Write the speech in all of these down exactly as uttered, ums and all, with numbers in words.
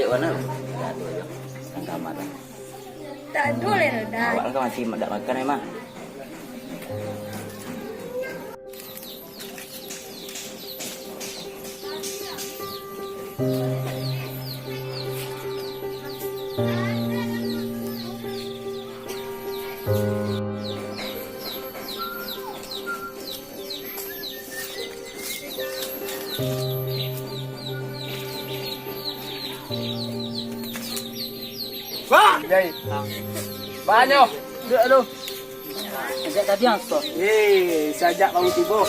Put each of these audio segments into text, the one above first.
Mana? Ndak ado, Jang. Nang kamar lah. Tak ado lai, Roda. Awak kan masih dak makan, emang. Wah! Jai. Banyo. Duduak dulu. Sajak tadi ang suah. Eh, sajak baru tibo.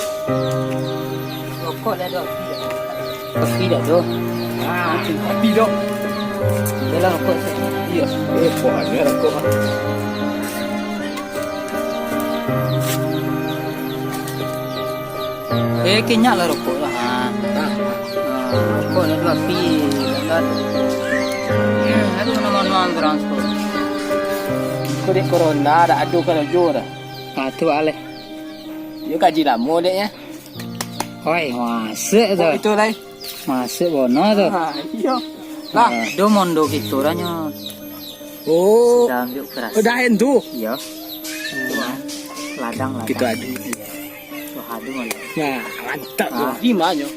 Rokok dah ado. Tapi dah tu. Ah, tapi doh. Yalah, rokok saya. Iya. Eh, banyak rokok, ah. Eh, kenyak lah rokok lah. Ha. Ha. Ha, rokok lah tu api. Lambat. Hmm, aduh, nama nuan kurang suko. Kau dek corona, dak ado karajo dah. Ha, tu aleh. Yo kaji lamo dek, ya. Oi, masuk tu. Oh, itu lai. Masuk bono tu. Ha, iyo. Lah. Ha, do mondo kito ranyo. Oh. Sudah ambil keras. Oh, dah tu. Iyo. Ladang, ladang. Kito adu. Wah, adu malah. Nah, mantap tu. Ah. Di manyo?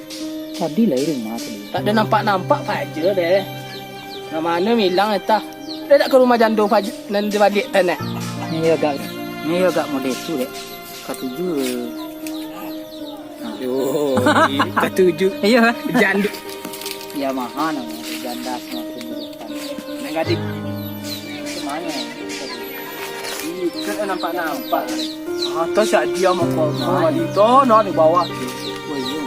Tadi lah di rumah tadi. Tak ada nampak-nampak aja deh. Nah, mana milang entah. Dia tak ke rumah jando Faj-, nan dia balik tanah. Ni agak, ni agak model tu dek. Katuju. Yo, katuju. Iyo. Jando. Yamaha namo tu, janda sama tu. Nak gadis. Semuanya. Ini kan nampak-nampak. Ah, tu sia dia mau kau. Ah, di tu, no, di bawah. Oh, iyo.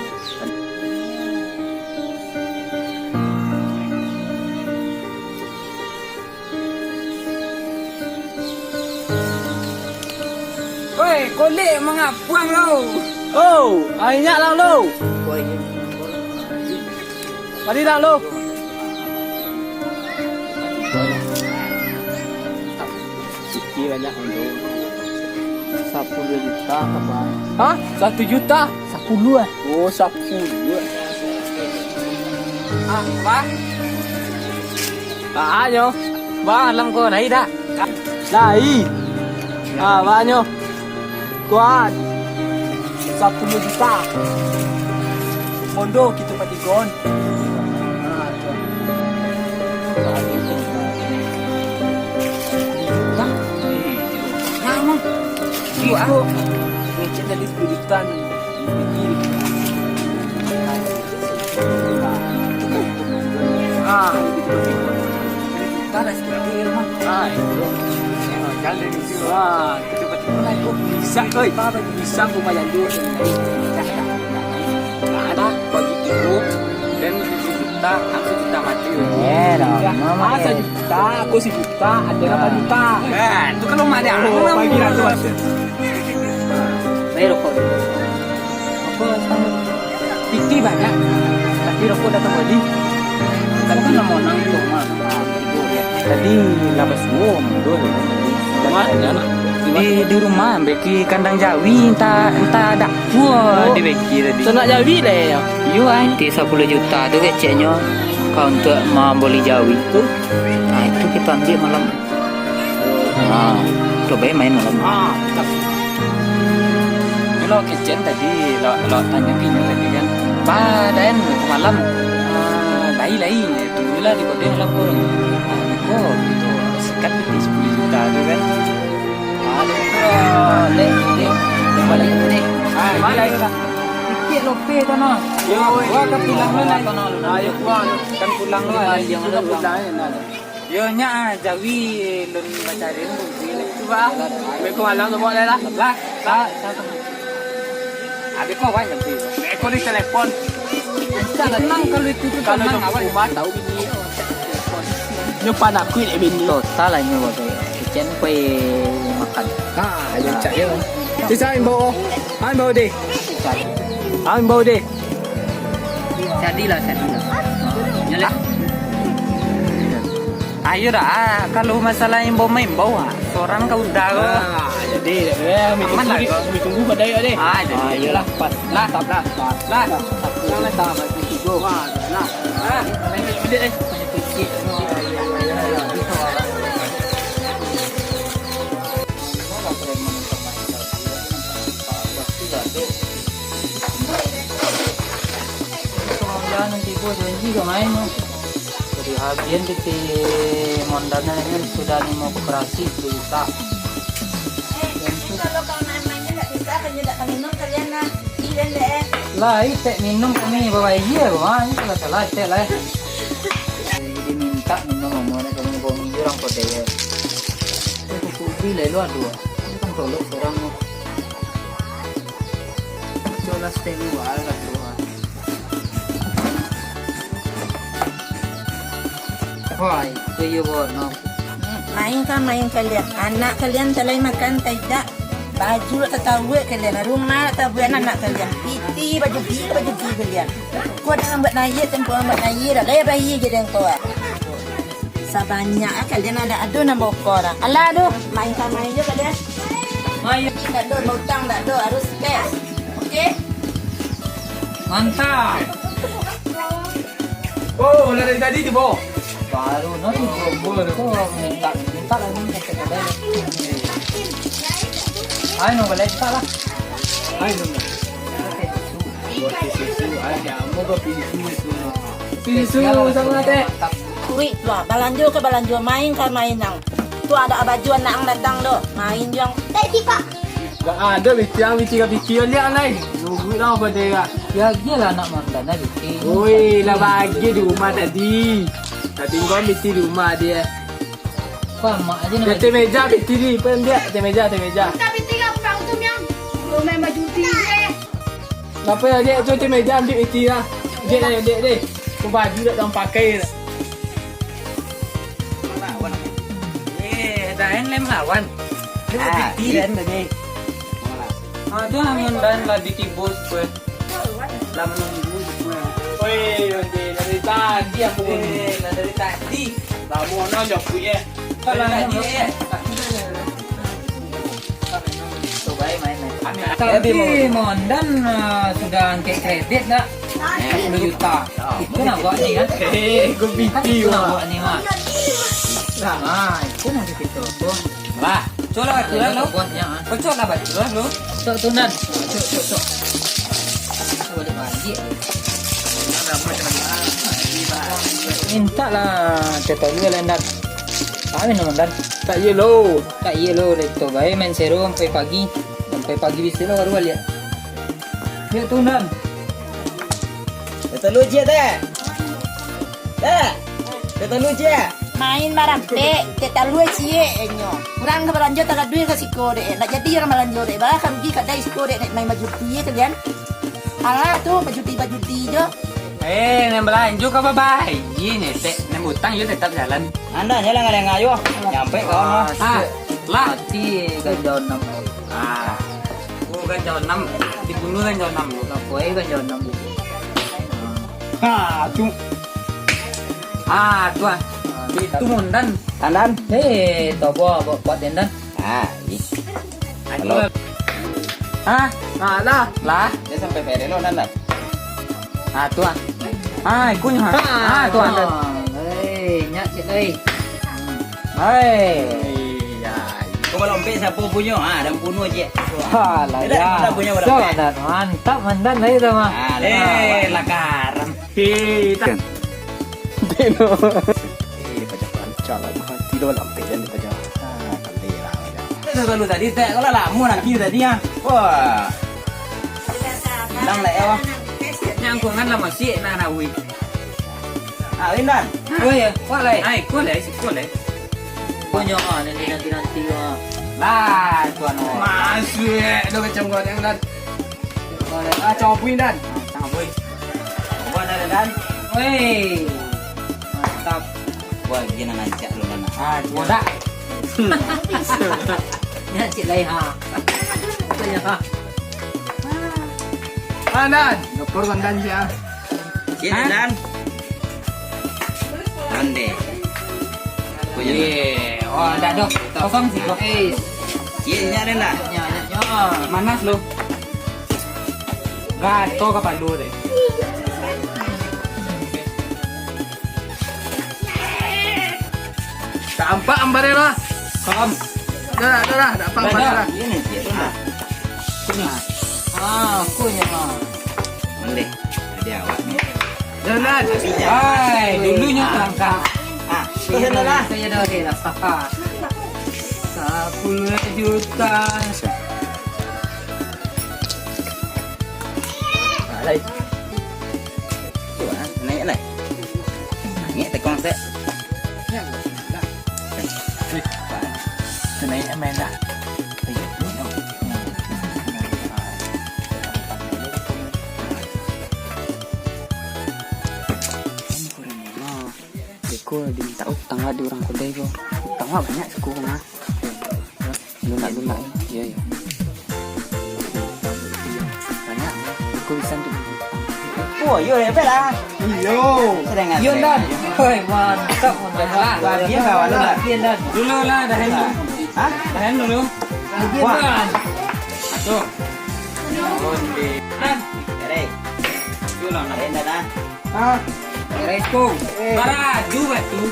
Oi, kolek mangapuang lo. Oh, inyak lah lo. Mari lah lo. Siki banyak lo. Sapuluah juta, Bang. Hah? Satu juta? Sapuluah, ah. Oh, sapuluah. Ah, Bang. Ah, nyo. Bang, alam ko lai dak? Lai. Ah, Bang, nyo. Kuat. Sapuluah juta. Mondo kito patigoan. Ah, tu. Juta. Nah, Bang. Iko, ngecek tadi sapuluah juta ni. Ah, juta dah sikit lagi, Bang. Ah, itu. Wah, kita betul lah, kok bisa, oi. Bisa rumah jando. Nah, ada bagi tigo, dan tujuh juta, aku juta mati. Eh, dah, mama, ah, eh. Sajuta, aku sajuta, ada lapan juta. Eh, itu kalau mana? Oh, bagi lah tu, Mas. Bayar rokok dulu. Rokok sama. Piti banyak, tapi rokok dah tak beli. Tapi kan nama orang tu mah. Tadi lapas gua mundur. Di, di rumah, beki kandang jawi, entah, entah ada pun di beki tadi. Sanak jawi lah ya. Iyo, ai. Ti sapuluah juta tu keceknyo, kau untuk mamboli jawi. Tu. Nah, itu kita ambil malam. Nah, coba main malam. Ah, mantap. Kalau kecek tadi, lo, lo tanya ke inyo tadi kan. Bah, Daen, malam. Ah, lai, lai. Tunggulah di kode malam pun. Ah, iko, gitu. Sikat itu sepuluh juta tu kan. Ah, dek, dek, dek. Balik tu, dek. Ah, balik lah. Sikit lope tanah. Yo, wah, kan pulang lah, Nay. Ayo, pulang. Kan pulang lah. Pulang, pulang. Yo, nyak, ah, jawi lun bacari tu. Cuba, ah. Beko malam tu, buat lah. Lah, lah. Habis kau, Wan, nanti. Beko di telepon. Tenang kalau itu tu, kalau tenang, di awak rumah, tahu bini. Nyo panak kuik dek bini. Total lah nyo, Bang. Kecen kue makan. Ha, yo, cak yo. Bisa imbau. Imbau deh. Imbau deh. Jadilah, jadilah. Yo, lah. Ayo dah, ah, kalau masalah imbau-maimbau, ah, sorang ka udah ko. Ah, jadi, eh, kami aman tunggu lah, di, ko. Kami tunggu pada ayah deh. Ah, jadi. Ah, iyolah, pas. Lah, mantap lah. Pas. Lah. Lah. Lah. Lah. Lah. Lah. Ah, main bilik, eh. Main bilik. Janji ka main tu. Jadi agian titi mondana dengan sudah limo koperasi sepuluh juta. Eh, jadi kalau kau main-mainnya nggak bisa, kan ndak minum kalian lah. Iya, deh. Lah, itek minum kami bawa iya, wah, ini salah-salah itek lah. Jadi minta minum sama orang kami bawa minum orang kota ya. Itu kuku bila lu aduh. Ini kan tolok orang tu. Coba setel luar lah tu. Hoi, tu iyo bono. Main ka main kalian. Anak kalian talai makan, tidak. Baju lah tatawek kalian. Rumah lah tabuan anak kalian. Piti baju piti, baju piti kalian. Kau dah lambat naik, tempo lambat naik dah. Gaya bayi je dengan kau, ah. Sabanyak ah kalian ada-ada nambah ukor ah. Alah, aduh, main ka main je kalian. Main. Tak ada, bautang tak ada, harus cash. Okey? Mantap. Oh, lah dari tadi tu, Bo. Baru no ni, Bo. Bo, Bo, minta, minta lah ni, kata-kata. Ayo, no, balik, minta lah. Ayo, no. Kopi susu, ayo, mau kopi susu, susu. Susu, sama teh. Kurik tu lah, balanjo ka balanjo, main ka main nang. Tu ada baju anak ang datang tu, main juang. Tadi, Pak. Gak ada, Biti, ang Biti ka Biti, lihat lai. Nunggu lah pada ya. Ya, dia lah anak mantan lah, Biti. Oi, lah bagi di rumah tadi. Tadi kau Biti di rumah dia. Pamak aja. Dia nak teh meja, Biti ni. Pen dia, teh meja, teh meja. Tapi tinggal pang tu, Miang. Belum main baju tinggi, eh. Apa ya, Dek? Tu, teh meja, ambil Biti lah. Dek, dek, dek, dek. Kau baju tak tahu pakai dah. Eh, dah, en lem lawan. Dia Ah, Biti, iya. Dan, tadi. Ah, tu amun dan lah Biti bos, gue. Lah menunggu, gue. Oi, onde, dari tadi aku Eh, lah dari tadi. Lama no, jauh, ya. Dari tadi, ya. Coba, ya, main, main. Tapi Mondan, ah, sudah angkat kredit, nak? Sepuluh juta. Itu nak buat ni, kan? Eh, gue Kan Biti, itu nak Wak. Buat ni, Wak. Nah, itu nanti kita tu. Lah, cok lah batu lah, lo. Buatnya, ah. Kocok lah batu lah, lo. Cok tu, Nan. Cok, cok, cok. Boleh balik. Minta lah, kita dulu lah, Nan. Kami no, Nan. Tak iya, lo. Tak iya, lo. Leto bae main sero sampai pagi. Sampai pagi bisa lo baru balik. Yuk, tu, Nan. Kita dulu, Cik, teh. Teh. Kita dulu, Cik. Main marampek, tetalu ciek nyo. Urang ka balanjo tagaduih ka siko dek. Nak jadi urang balanjo dek. Bah, ka rugi kadai siko dek, nek main bajudi kalian. Alah tu, bajudi-bajudi jo. Eh, nan balanjo ka babayia nyo, tek. Nan utang yo tetap jalan. Anda nyo lah ngalengah yo. Nyampe kawan mah. Ah, lah. Mati ganja enam. Ah. Oh, ganja enam. Dibunuh ganja enam. Lapoi ganja enam. Ha, tu. Ah, tu ah. Itu Mondan. Tandan. Eh, tobo buat, buat dendan. Ah, ih. Halo. Ah, ah, lah. Lah. Dia sampai pere lo, Nan, lah. Ah, tu ah. Ah, ikunyo. Ah, tu ah. Eh, nyak cik lai. Hai. Iya. Kau kalau empek siapa punyo? Ah, dan punyo cik. Wah, lah Tidak, ya. Kita punyo So, berapa? Nan, mantap Mandan lai tu mah. Ah, Eh, lah. Lakaran. Hei, tak. Tino. Eh, pajak lancar lah. Mati dah lampek dan dia pajak. Ah, kali lah. Dah lalu tadi, tak. Kalau lama nanti tadi ah. Wah. Hilang lah ya, wah. Nyangkungan lah masih nak nawi. Ah, Lindan. Oh ya, kuat lah. Ai, kuat lah, kuat lah. Punyo ah, nanti nanti nanti ah. Lah, tuan. Masuk eh, lo macam goreng dan. Ah, cawapui dan. Ah, cawapui. Buat ada dan. Weh. Mantap. Wah, dia nak rancak lu dan. Ah, cuma dak. Ni cik lai ha. Lai ha. Ah, dan. Doktor kan dan ya. Cik dan. Ronde. Kunyah. Ye. Oh, dak doh. Kosong sih kok. Eh. Ye, nyak dah lah. Nyak, nyak, nyak. Manas lo. Gato kapalo deh. Tampak ambarnya lah. Salam. Dah, dah, dah, dah, dah, dah. Ini dia tu lah. Kunyah. Ah, kunyah. Ronde. Jadi awak ni. Jalan. Hai, dulunyo langkah. Ah, tu sana lah. Saya dah rela. Sapuluah juta. Alai. Tu ah, naik lah. Naik tekong set. Naik main dah. Beko diminta utang lah di urang kodai ko. Utang lah banyak siko mah. Lunak-lunak, iyo, iyo. Banyak, beko bisa tu. Oh, iyo, yo, lah. Iyo. Iyo, Dan. Hoi, mantap, mantap. Bagian kawan lu, Dan. Bagian, Dan. Dulu lah, dah. Hah? Dah dulu. Bagian, Dan. Aduh. Onde. Ere. Itulah nak. Ere dah. Ah. Ere ko. Baraju batu.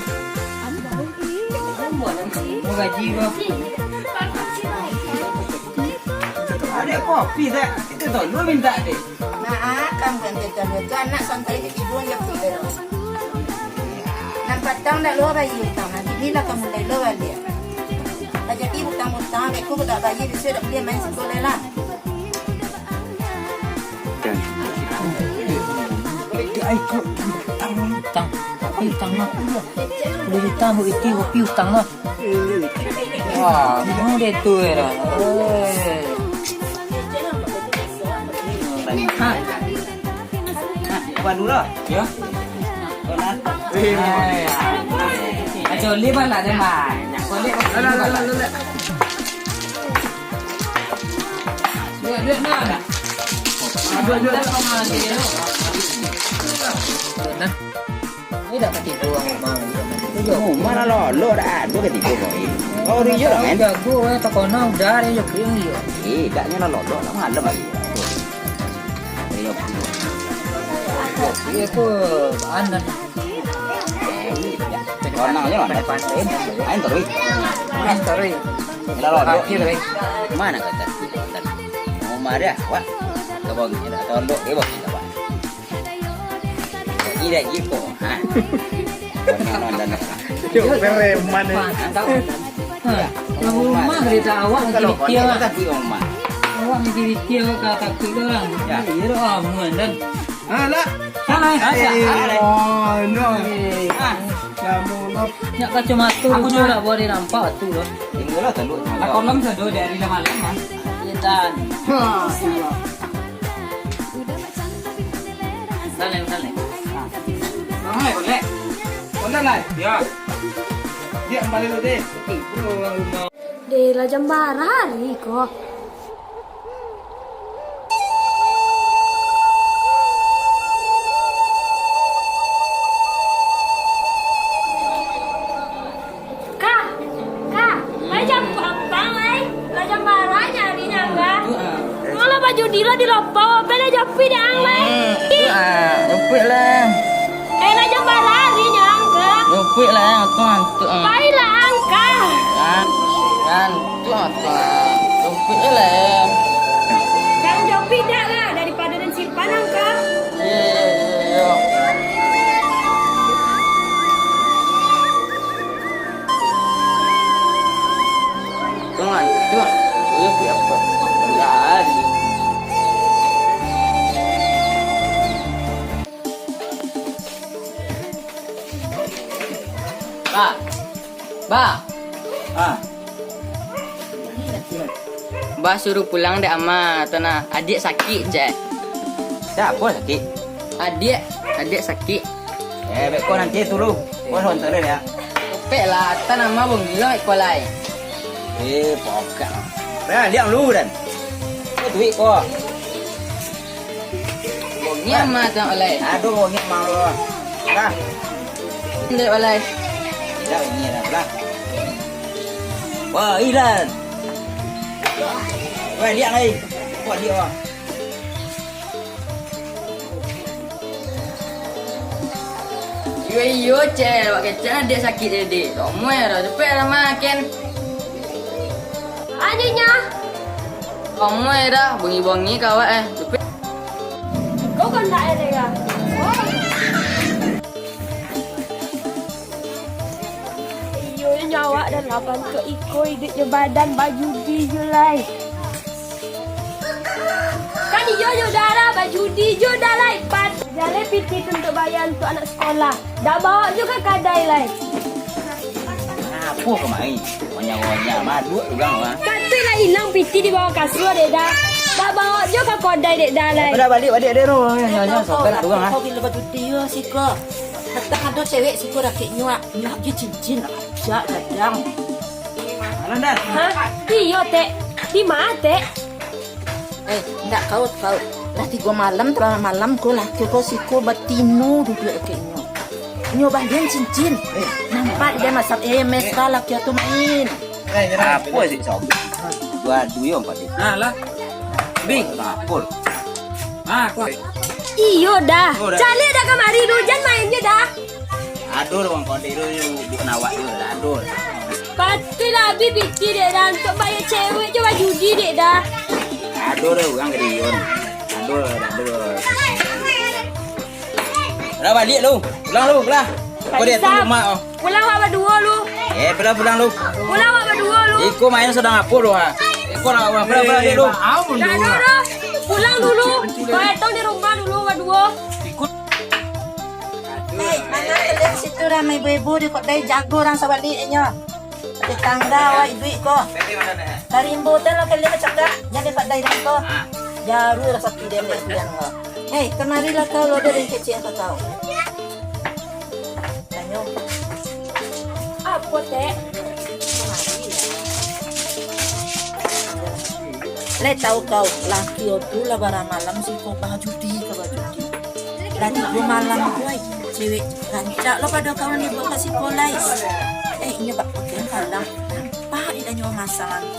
Mau gaji ko. Ada kopi tak? Itu tu lu minta deh. Nah, kamu yang jajan itu anak santai di tidur ya, Pi. Nan patang dah lo bayar utang, nah, kini lah kamu dah lo baliak. Lah jadi utang-utang, aku dah bayar, bisa dah beli main sekolah lah. Utang, utang, tapi utang mah. Boleh utang, buat itu, kopi utang mah. Wah, mau deh tu ya. Eh. Hah? Hah? Bukan dulu lah. Ya. Kau nak? Eh. Ajo, lima lah, lima. Nyak, kau lihat, alah, alah, alah, alah. Duit, duit, nah. Duit, duit, duit. Nah. Ini dah katipu urang rumah. Oh, mana lolok dah ado katipu kau ni. Oh, dia je lah, men. Jago, eh, tak kena udah dia je kering dia. Eh, dah nyo lah lolok, lah malam lagi. Iya, tu, anak. Tenang je lah. Main terus. Main terus. Dah lolok. Terakhir, eh. Mana kata? Rumah dia, wah. Kebon dia dah tolok dia, bos. Tidak gitu. Ha. Cuk, preman ni. Ha. Yang rumah kereta awak lagi detail lah. Awak lagi detail ka takut tu orang. Ya. Iya tu, ah, muan dan. Ha, lah. Salah, salah. Eh, oh, no. Eh. Ah. Kamu lah. Nyak kacamata aku tu nak buat dia nampak tu lah. Tinggal lah teluk. Lah, kolom sado dari dah malam, ah. Iya, Dan. Ha, iya. Salim, salim. Hai, boleh. Boleh lah. Ya. Dia kembali dulu deh. Deh, lah jam bara hari ko. Kak, Kak, lai jam ampang lai, lai jam bara nyari nyangga. Malah baju dilo di lopau, apo lai jopi dek ang lai. Hmm, tu, ah, jopi lah. Eh, lai jam bara hari nyangga. Jopi lah, tu, tu, ah. Pailah ang, Kak. Ah, kan, tu, tu, ah. Jopi lah. Kang jopi dak lah, daripada den simpan ang, Kak. Iya, iya, iya, iya. Tuan, tuan. Iya, siapa? Jadi. Ba. Ba. Ah. Ba suruh pulang dek ama, tu nah. Adiak sakik, cek. Siapa sakik? Adiak, adiak sakik. Eh, beko nanti tulu. Kau sontor ya. Pek lah, atan ama bongilo iko lai. Eh, pokak. Nah, liang lu dan. Kau duit kau. Bongi ama tu lai. Aduh, bongi ama lu. Dah. Ndak lai. Tidak, ini dah lah. Wah, Ilan. Wah, liang lai. Wah, dia wah. Iyo, iyo, cek. Awak kecek adiak sakik tadi. Lamo dah, cepek lah makan. Anjingnya. Lamo dah, bongi-bongi ka awak, eh. Cepek. Kau kan tak ada ya? Yo, nyo awak dah lah bantuak iko, iduik jo badan bajudi jo lai. Kan iyo jo dah lah bajudi jo dah lai. Ban-, jaleh pitih tu untuak bayar untuak anak sekolah. Dak bawa jo ka kadai lai. Apo kamain? Wanyah-wanyah, maduak urang lah. Kato lah ilang pitih di bawah kasua dek dah. Dak bawa jo ka kadai dek dah lai. Dah baliak, baliak dek tu. Wanyah-wanyah, sobat urang lah. Kau gila bajudi yo siko. Datang ado cewek siko dakek nyuak. Nyuak je cincin, jak gadang. Malam dah. Hah? Iyo, Tek. Di ma, Tek? Eh, ndak kau, kau. Lah tigo malam, taralah malam ko lah. Kau siko batino duduak dakek nyo. Nyo balian cincin. Nampak dia masak M S kalah kau tu main. Apo sih, Sob? Dua duyo empat ni. Nah, lah. Bing. Apo? Ah, kau. Iyo dah. Oh, dah. Caliak dah kamari lu, jan main je dah. Ado urang kode tu, bukan awak tu, ado. Patuih lah abih pitih dek dah, untuak bayar cewek je bajudi dek dah. Ado dah urang kode Yon. Ado, ado. Dah baliak lu, pulang lu, pulang. Kau dia tu Sam, rumah oh. Pulang awak baduo lu. Eh, pulang, pulang lu. Pulang awak baduo lu. Iko main sadang apo lu ha? Iko lah urang pulang, pulang dulu. Dah, dah, dah. Pulang dulu. Kau etong di rumah dulu baduo. Hei, manga kalian situ ramai ibu-ibu di kodai, jago urang sabaliaknyo. Tetangga awak iduik ko. Tarimbo tu lah kalian bacakak, jan di kodai den ko. Jaru lah sapi den dek pian ko. Hei, kamarilah kau lo dari kecil ka kau. Tanyo. Apo, Tek? Lai tahu kau, laki o tu lah bara malam siko bajudi ka bajudi. Lah tigo malam tu ai, cewek rancak lo pado kawan dibaok ka siko lai. Eh, inyo bak pakai kalang, nampak di danyo masalah tu.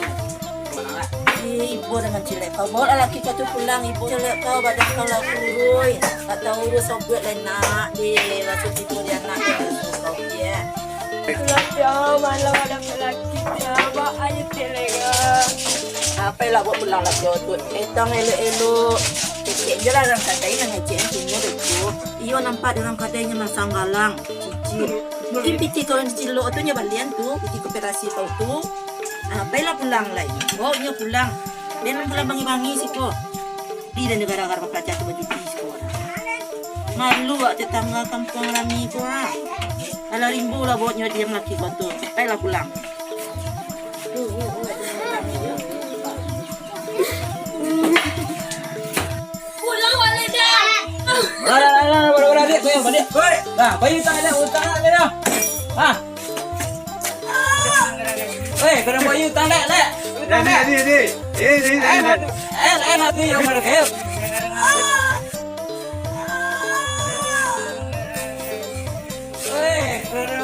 Eh, ibo dengan cilek kau. Bawa laki kau tu pulang, ibo cilek kau, badan kau lah kurui. Tak tahu urus obat lain nak deh. Raso tibo di anak dia, raso kau dia. Pulang ya, malam ada laki ya, bawa aja cilek ya. Apo lah buat pulang laki kau tu. Etong elok-elok. Kecek je lah urang kadai nan ngecek, ngecek dia tu. Iyo nampak di urang kadai nyo masang galang, cicil. Mungkin pitih kau nan cilok tu nyo balian tu, pitih koperasi kau tu. Ah, pailah pulang lai. Bawa nyo pulang. Jan pulang bangi-bangi siko. Di dan gara-gara bapacah tu bajudi siko. Malu awak tetangga kampuang rami ko ha. Alah rimbo lah bawa nyo diam laki kau tu. Pailah pulang. Pulang baliak dah. Lah, lah, lah, lah, lah, lah, lah, lah, lah, lah, lah. Oi. Lah, bayi utang dah, utang dah, dah. Ha. Oi, kena bayi utang dah, lah. Utang dah. Ni, ni, ni. Eh, ni, ni, eh, ni. Eh, eh, nanti yang mana kau? Oi, kena